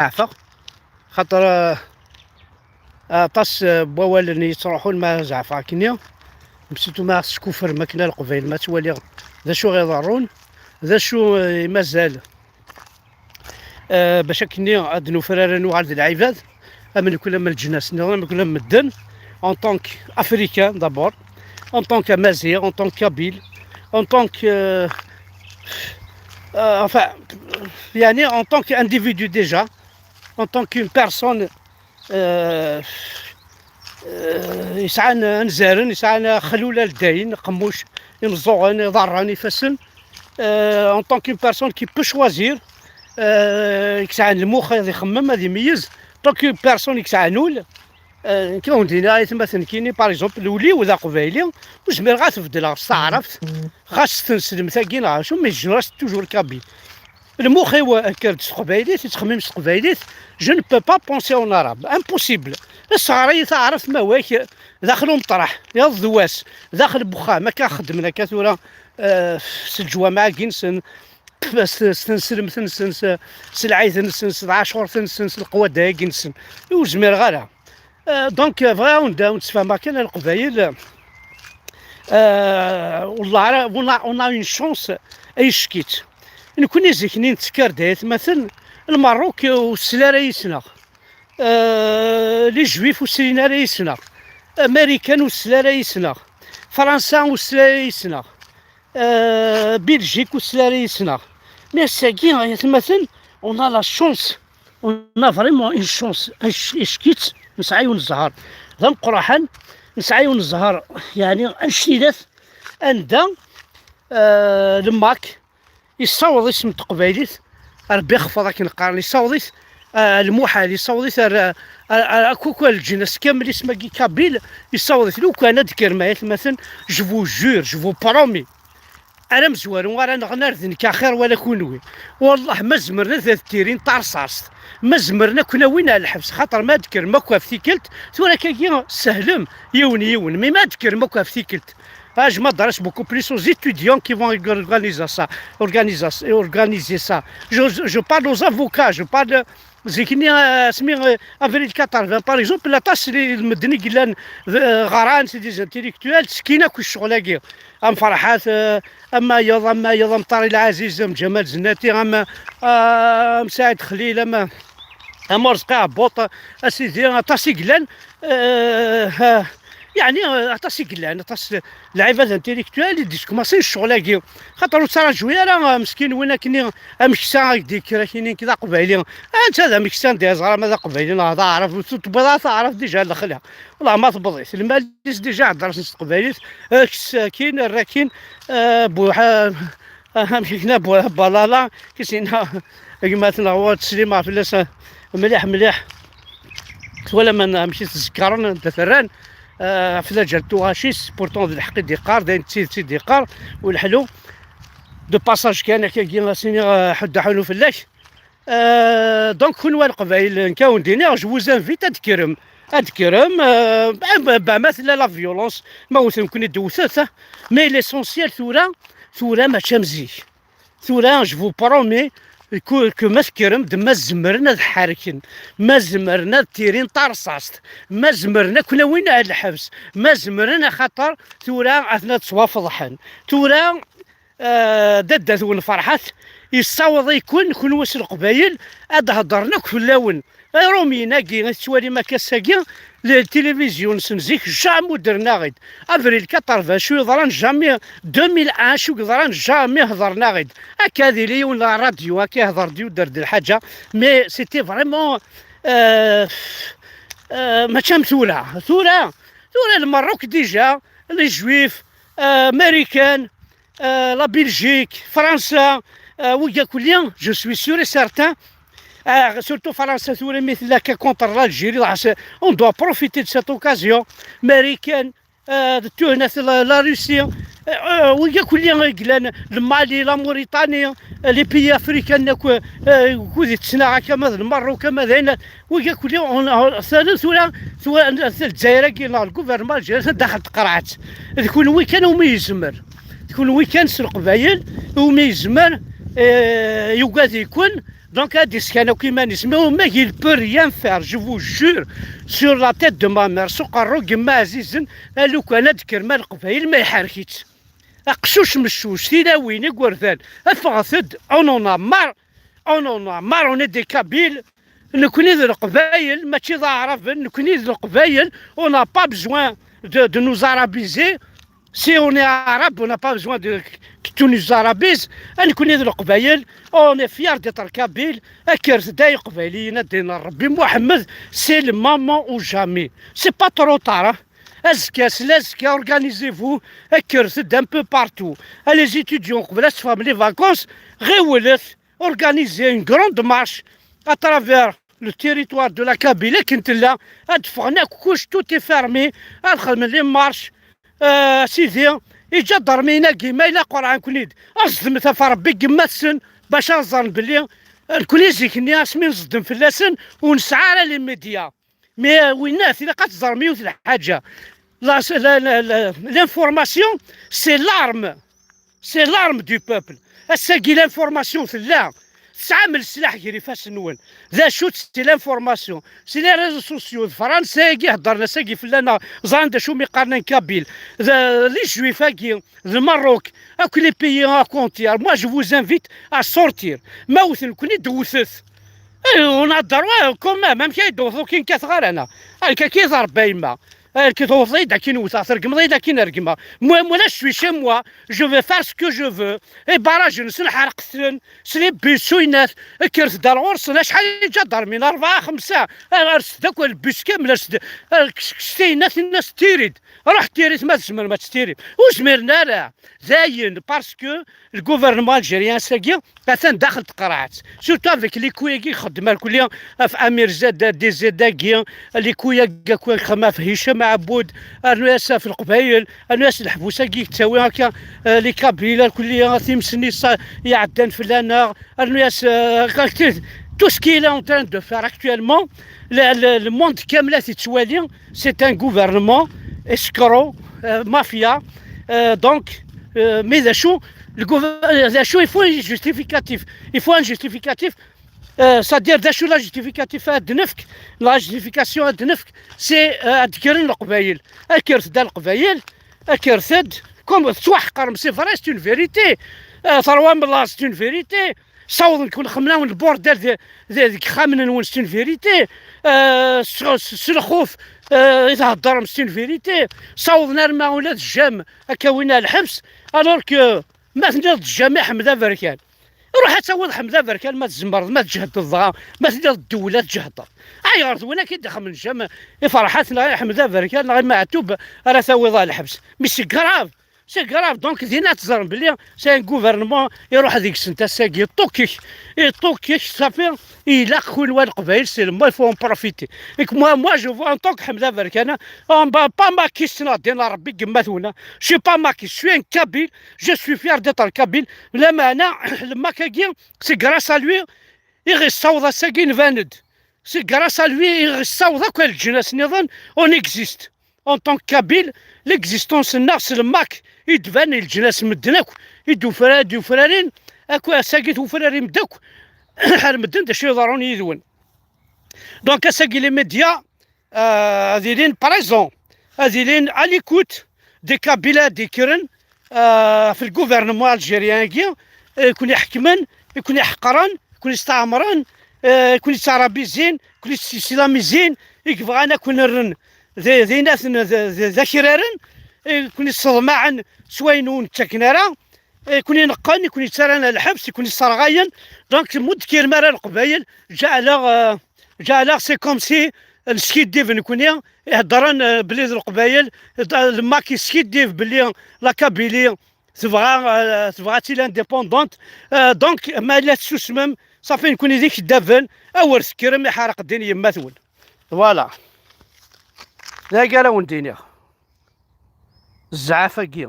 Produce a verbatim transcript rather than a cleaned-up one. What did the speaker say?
zeɛfeɣ, xaṭer, eh, aṭas, eh, n wawalen yettruḥun ma zeɛfeɣ akkenni, msitu ma ɣ-teskufrem akken a Leqbayel ma ttwaliɣ d acu ɣ-iḍerrun, d acu, eh, i mazal, eh, bac akkenni ad nufrar ad nuɣal d lɛibad, am nekni am leǧnas nniḍen, am nekni am medden, en tant qu'Africain d'abord, en tant qu'Amazigh, en tant que Kabyle, en tant que, euh, euh, enfin, يعني, en tant qu'individu déjà, en tant qu'une personne, euh, euh, yesɛan anzaren, yesɛan axlul aldayen, qemmuc, imeẓẓuɣen, iḍarren, ifassen, euh, en tant qu'une personne qui peut choisir, euh, yesɛan lmux ad ixemmem, ad imeyyez, en tant qu'une personne yesɛan ul, euh, nekk ad wen-d-iniɣ aytmaten nekkini, par exemple, ul-iw d aqbayli, ur zmireɣ ad t-beddleɣ s taɛrabt, xas tenslemt-agi neɣ acu, mais je reste toujours kabyle. Lmux-iw yekker-d s teqbaylit, yettxemmim s teqbaylit, je ne peux pas penser en arabe, impossible. Sɣer-iyi taɛrabt ma wak daxel umeṭreḥ, yaḍ d wass, daxel n wexxam, akka xeddmen akka tura, eh, s leǧwameɛ-agi-nsen, s, s tenslemt-nsen, s, s lɛid-nsen, s lɛacurt-nsen, s leqwada-agi-nsen. Ur zmireɣ ara. Euh, donc, euh, bɣiɣ ad wen-d, ad wen-d-sfehmeɣ kan a Leqbayel. Euh, والله ara, on a, on a une chance, ay ccekk-itt. Nekkni zik-nni nettekkar-d ay atmaten, Lmerruk, euh, ur tsel ara yis-neɣ. Euh, les Juifs ur slin ara yis-neɣ. Marikan ur tsel ara yis-neɣ. Fransa ur tsel ara yis-neɣ. Euh, Belgique ur tsel ara yis-neɣ. Mais ass-agi, ay atmaten, on a la chance. On a vraiment une chance. Icek-itt, nesɛa yiwen zzher d ameqqraḥen, nesɛa yiwen zzher, yeɛni, anect-ilat, anda, euh, le Mac yessaweḍ isem n teqbaylit, Rebbi ixfeḍ akken qqaren, yessaweḍ-it, euh, lmuḥal, yessaweḍ-it ar, ar, ar, akk, akk leǧnas kamel isem-agi kabyle, yessaweḍ-it. Lukan ad d-kkrem ay atmaten, je vous jure, je vous promets, ara mezwaru ara neɣnar d nekk axir wala kunwi. Wallah ma zemren ad, ad tirin tarṣast, ma zemren ad ken-awin ar lḥebs, xaṭer ma ad d-kkrem akk ɣef tikkelt, tura akkagi sehlem, yiwen yiwen, mais ma ad d-kkrem akk ɣef tikkelt. Ah, je m'adresse beaucoup plus aux étudiants qui vont organiser ça, organiser, organiser ça. Je, je parle aux avocats, je parle zik-nni, euh, asmi, euh, avril quatre-vingts, par exemple, aṭas n medden i yellan, euh, ɣran, c'est des intellectuels, ttekkin akk i ccɣel-agi. Am Ferḥat, euh, am wayeḍ, am wayeḍ, am Ṭari Lɛaziz, am Ǧamal Zennati, am, euh, am Saɛid Xlil, am, am Urezqi Ɛebbuṭ, a sidi, aṭas i yellan, euh, euh, yeɛni, euh, aṭas i yellan, aṭas n lɛibad intellectuels i d-yeskumaṣin ccɣel-agi. Xaṭer ur ttṛaǧu ara, euh, meskin win akken i, ameksa i d-yekker akkin nekk d aqbayli. Anta d ameksa anda yeẓra ma d aqbayli neɣ d aɛrab, ur tewwiḍ ara taɛrabt déjà lexla. Wallah ma tewweḍ-it. Lmal-is déjà heddren s teqbaylit, euh, kkes akkin, err akkin, euh, buḥ-, euh, amek i yenna bu-, balala, kkes yenna gma-tneɣ wa teslim fell-as, euh, mliḥ, mliḥ. Twalam an-, amek i t-zekkaren, anda t-rran, euh, ɣef lǧal n tuɣac-is, pourtant d lḥeqq i d-yeqqar, d ayen d tidet i d-yeqqar, u leḥlu. De passage kan, akkagi, a s-iniɣ, euh, ḥedd aḥunu fell-ak. Euh, donc, kunwi a Leqbayel, nekk a wen-d-iniɣ, je vous invite ad d-kkrem. Ad d-kkrem, euh, ba, ba, ba, ma tella la violence, ma ur ten-ken-id-wtet, ah. Mais l'essentiel tura, tura mačči am zik. Tura, je vous promets que, que ma tekkrem-d, ma zemren ad ḥerken, ma zemren ad tirin tarṣast, ma zemren ad ken-awin ar lḥebs, ma zemren, axaṭer tura atna ttwafeḍḥen. Tura, euh, dadda-twen Ferḥat yessaweḍ-iken, kenwi s Leqbayel, ad d-heddren akk fell-awen. Irumyen-agi i tettwalim akka ass-agi, le télévision-nsen zik, jamais ur ddren-aɣ-id. Avril quatre-vingts, acu yeḍran jamais, deux mille un, acu yeḍran jamais heḍren-aɣ-id. Akka ad yili yiwen la radio, akka ihḍer-d yudder-d lḥaǧa. Mais c'était vraiment, euh, euh, mačči am tura. Tura, tura Lmerruk déjà, les Juifs, euh, Marikan, euh, la Belgique, Fransa, euh, wigi akk-nni, je suis sûr et certain, euh, surtout Fransa tura mi tella akka contre l'Algérie, dɣa se-, on doit profiter de cette occasion. Marikan, euh, d tuhnat la, la Russie, euh, euh, wigi akk-nni i yellan, le Mali, la Mauritanie, euh, les pays africains akk, euh, kud i ttnaɣ akka ma d Lmerruk, ama d ayen, wigi akk-nni, on, on, tura, tura, tura, Lezzayer-agi neɣ le gouvernement algérien daxel teqreɛ-tt. D kunwi kan umi yezmer. D kunwi kan s Leqbayel umi yezmer, eh, yugad-iken, Donc, ad d-iskan akk iman-is. Mais au moins, il peut rien faire, je vous jure, sur la tête de ma mère. S uqerru n yemma ɛzizen, a lukan ad d-kkrem a Leqbayel, ma iḥerk-itt. Aqcuc meccuc, tilawin, igerdan, ffɣet-d, on en a marre, on en a marre, on est des Kabyles. Nekni d Leqbayel, mačči d Aɛraben, nekni d Leqbayel, on n'a pas besoin de, de nous arabiser. Si on est arabe, on n'a pas besoin de, que tu nous arabises. Nekni d Leqbayel, on est fiers d'être Kabyles. Kkret-d ay Iqbayliyen, a ddin Rebbi Muḥemmed, c'est le moment ou jamais. C'est pas trop tard, hein. Azekka, slazekka, organisez-vous, kkret-d un peu partout. À les étudiants, qbel ad teffɣem les vacances, ɣiwlet, organisez une grande marche à travers le territoire de la Kabylie, akken tella, ad ffɣen akk kuc, tout est fermé, ad xedmen les marches, euh, sidi, iǧadarmiyen-agi, ma yella qerɛen-ken-id, ad zedmet ɣef Rebbi n yemma-tsen, bac ad ẓren belli, euh, nekni zik-nni asmi nẓeddem fell-asen, ur nesɛi ara les médias. Mais, euh, winnat, ilaq ad teẓrem yiwet lḥaǧa. La, la, la, la, l'information, c'est l'arme. C'est l'arme du peuple. Ass-agi, l'information tella. Tesɛam leslaḥ gar ifassen-nwen. D acu-tt, c'est l'information. C'est les réseaux sociaux. D Fransa-agi heddren ass-agi fell-aneɣ. Ẓran d acu mi qqaren kabyle. D, les juifs-agi, d Maroc. Akk les pays à frontière. Moi, je vous invite à sortir. Ma wten-ken-id, wtet. Eh, on a droit quand même, amek ay d-tewteḍ ur k-kkateɣ ara ana? Akka k-iḍerba yemma. Akka tewteḍ-iyi-d akin wteɣ, tregmeḍ-iyi-d akin regmeɣ. Moi, moi, là, je suis chez moi, je vais faire ce que je veux. Et barrage-nsen ḥerqet-ten, s les bus, s winat, kkret-d ar ɣur-sen, acḥal n iǧadarmin, rebɛa, xemsa, ar-, rset-d akk le bus kamel, rset-d, ar-, kkset-, kkset-d, kkset-d, kkset-d, ruḥ tiri-t ma tzemrem ad tt-tirim. Ur zmiren ara. Dayen, parce que le gouvernement algérien ass-agi atan daxel tqerɛet, surtout avec les coups-agi ixeddem irkelli ɣef Amir Zed, D Z-agi, les coups-agi akk ixeddem ɣef Hicham Aboud, rnu-as ɣef Leqbayel, rnu-as leḥbus-agi yettawi akka, euh, les Kabyles irkelli, times-nni iɛeddan fell-aneɣ, rnu-as, euh, tout ce qu'il est en train de faire actuellement, le, le, le monde kamel ad t-yettwali. C'est un gouvernement escroc, euh, mafia. Euh, donc, euh, mais d acu, le gouver-, euh, d acu, il faut un justificatif. Il faut un justificatif. Euh, c'est-à-dire, d acu la justificatif ad nefk, la justification ad nefk, c'est, euh, ad kkren Leqbayel. Kkret-d a Leqbayel, kkret-d, comme tettwaḥqrem, c'est vrai, c'est une vérité. Euh, terwam la, c'est une vérité. Ssawḍen-ken xemla n lburdal de, de, deg yexxamen-nwen, c'est une vérité. Euh, s, s, s lxuf, euh, i theddrem, c'est une vérité. Ssawḍen arma ula d Jam ad k-awin ar lḥebs, alors que ma tenniḍ d Jam i Ḥmed Aberkan, ruḥ ad tawiḍ Ḥmed Aberkan, ma tzemreḍ, ma tǧehdeḍ dɣa, ma tenniḍ ddewla tǧehdeḍ. Ayɣer d win akka i d-ixemmen Jam i Ferḥat neɣ i Ḥmed Aberkan neɣ i Maɛtub ara tawiḍ ar lḥebs? Mais c'est grave. C'est grave. Donc, dinna teẓrem belli c'est un gouvernement iruḥ deg-sent ass-agi, ṭukkek, iṭukkek, safi, ilaq kunwi a Leqbayel, c'est le moment, il faut en profiter. Et que moi, moi, je vois en tant que Ḥmed Aberkan, ah, bah, pas maquis, neɣ ddin Rebbi n yemma-twen, je suis pas maquis, je suis un kabyle, je suis fier d'être kabyle. Lameɛna, le maquis-agi, c'est grâce à lui, i ɣ-issaweḍ ass-agi nban-d. C'est grâce à lui i ɣ-issaweḍ akk a leǧnas-nniḍen, on existe. En tant que Kabyle, l'existence-nneɣ s le maquis i d-tban i leǧnas n medden akk, i d-ufra-, d-ufrarin, akk ass-agi tufrarim-d akk, ar medden d acu iḍerrun yid-wen. Donc ass-agi les médias, euh, ad ilin présents, ad ilin à l'écoute des Kabyles ad d-ikkren, euh, ɣef le gouvernement algérien-agi, i ken-iḥekmen, i ken-iḥeqren, i ken-isteɛmren, euh, i ken-ittarabizin, i ken-islamizin, i yebɣan ad ken-rren d, d inaten d, d, d akraren, i ken-isseḍmaɛen s wayen ur nettaken ara, i ken-ineqqen, i ken-ittarran ar lḥebs, i ken-isserɣayen. Donc, ur d-kkirem ara Leqbayel, ǧeɛleɣ, euh, ǧeɛleɣ c'est comme si neskiddib nekni, iheddren, euh, belli d Leqbayel, d, le maquis yeskiddib belli la Kabylie tebɣa, euh, tebɣa ad tili indépendante. Euh, donc, ma yella tessusmem, safi nekni d ikeddaben, awer tekkrem iḥerq ddin yemma-twen. Voilà. D aya ara wen-d-iniɣ. Zzɛaf-agi.